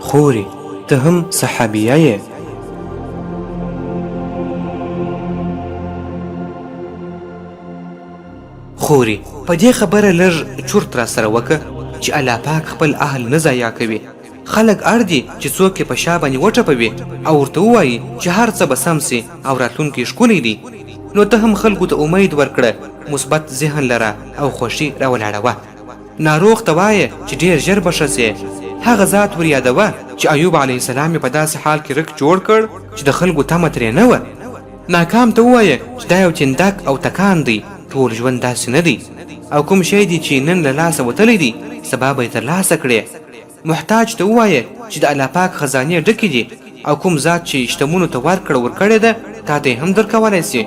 خورې ته هم صحابیه یې. خورې په دې خبره لږ چورت راسره وکه چې الله پاک خپل اهل نه ضایع کوي. خلک اړ دي چې څوک یې په شا باندې وټپوي او ورته ووایي چې هر څه به سم سي او راتلونکی ښکلی دی. نو ته هم خلکو ته امید ورکړه، مثبت ذهن لره او خوښي راولاړوه. ناروغ ته وایه چې ډېر ژر به ښه سې. هغه ذات ور یادوه چې ایوب علیه السلام یې په داسې حال کې رک جوړ کړ چې د خلکو تمه ترې نه وه. ناکام ته ووایه چې دا یو تیندک او تکان دی، ټول ژوند داسې نه دی او کوم شی دې چې نن له لاسه وتلی دی، سبا به یې ترلاسه کړې. محتاج ته ووایه چې د الله پاک خزانې ډکې دي او کوم ذات چې شتمنو ته ورکړه ورکړې ده تا ته یې هم درکولای شي.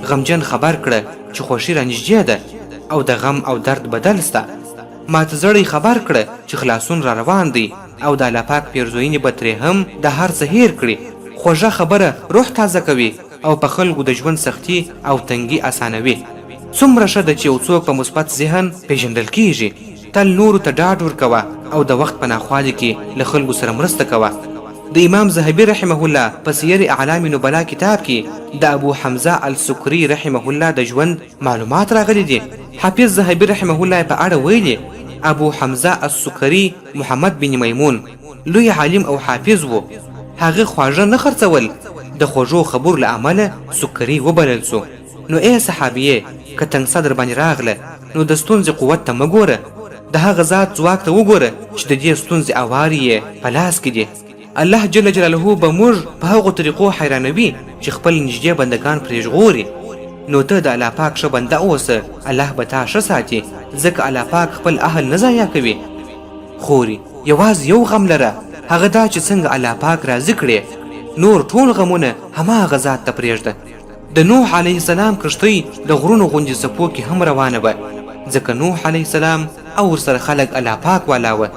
غمجن خبر کړه چې خوښي رانږدې ده او د غم او درد بدل شته. مات زړی خبر کړه چې خلاصون را روان دی او د الله پاک پېرزوینې به ترې هم د هر څه هېر کړي. خوږه خبره روح تازه کوي او په خلکو د ژوند سختي او تنګي اسانوي. څومره ښه ده چې یو څوک په مثبت ذهن پېژندل کېږي. تل نورو ته ډاډ ورکوه او د وخت په ناخوالې کې له خلکو سره مرسته کوه. د امام ذهبي رحمه الله په سیر اعلام نبلاء کتاب کې د ابو حمزه السکري رحمه الله د ژوند معلومات راغلي دي. حافظ ذهبي رحمه الله یې په اړه ویلي، ابو حمزه السکري محمد بن میمون لوی عالم او حافظ و، هغه خواږه نه خرڅول، د خوږو خبرو له امله سکري وبلل شو. نو ای صحابیې! که تنګسه درباندې راغله نو د ستونزې قوت ته مه ګوره، د هغه ذات ځواک ته وګوره چې د دې ستونزې اوارې یې په لاس کې دي. الله جل جلاله به موږ په هغو طریقو حیرانوي چې خپل نږدې بندګان پرې ژغوري. نو ته د الله پاک ښه بنده اوسه، الله به تا ښه ساتي، ځکه الله پاک خپل اهل نه ضایع کوي. خورې! یوازې یو غم لره، هغه دا چې څنګه الله پاک راضي کړې، نور ټول غمونه هماغه ذات ته پرېږده. د نوح علیه السلام کښتۍ د غرونو غوندې څپو کې هم روانه وه، ځکه نوح علیه السلام او ورسره خلک الله پاک والا وه.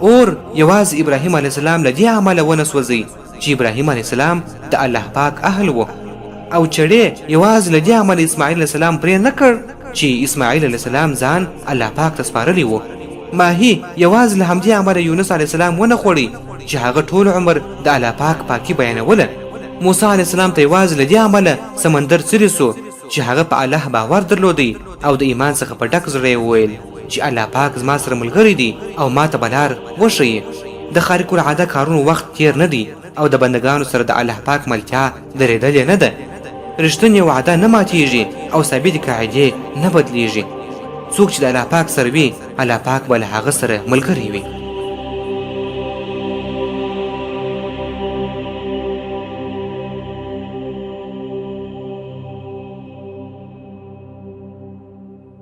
اور یوازې ابراهیم علیه السلام له دې امله ونه سوځی چې ابراهیم علیه السلام د الله پاک اهل و، او چړې یوازې له دې امله اسماعیل علیه السلام پرې نه کړ چې اسماعیل علیه السلام ځان الله پاک ته سپارلی و. ماهي یوازې له همدې امله یونس علیه السلام ونه خوړی چې هغه ټول عمر د الله پاک پاکي بیانوله. موسی علیه السلام ته یوازې له دې امله سمندر څیرې شو چې هغه په الله باور درلودی او د ایمان څخه په ډک زړه یې وویل چې الله پاک زما سره ملګری دی او ماته به لار وښیي. د خارق العاده کارونو وخت تیر نه دی او د بندګانو سره د الله پاک ملتیا درېدلې نه ده. رښتونې وعده نه ماتیږي او ثابتې قاعدې نه بدلیږي. څوک چې د الله پاک سره وي، الله پاک به له هغه سره ملګری وي.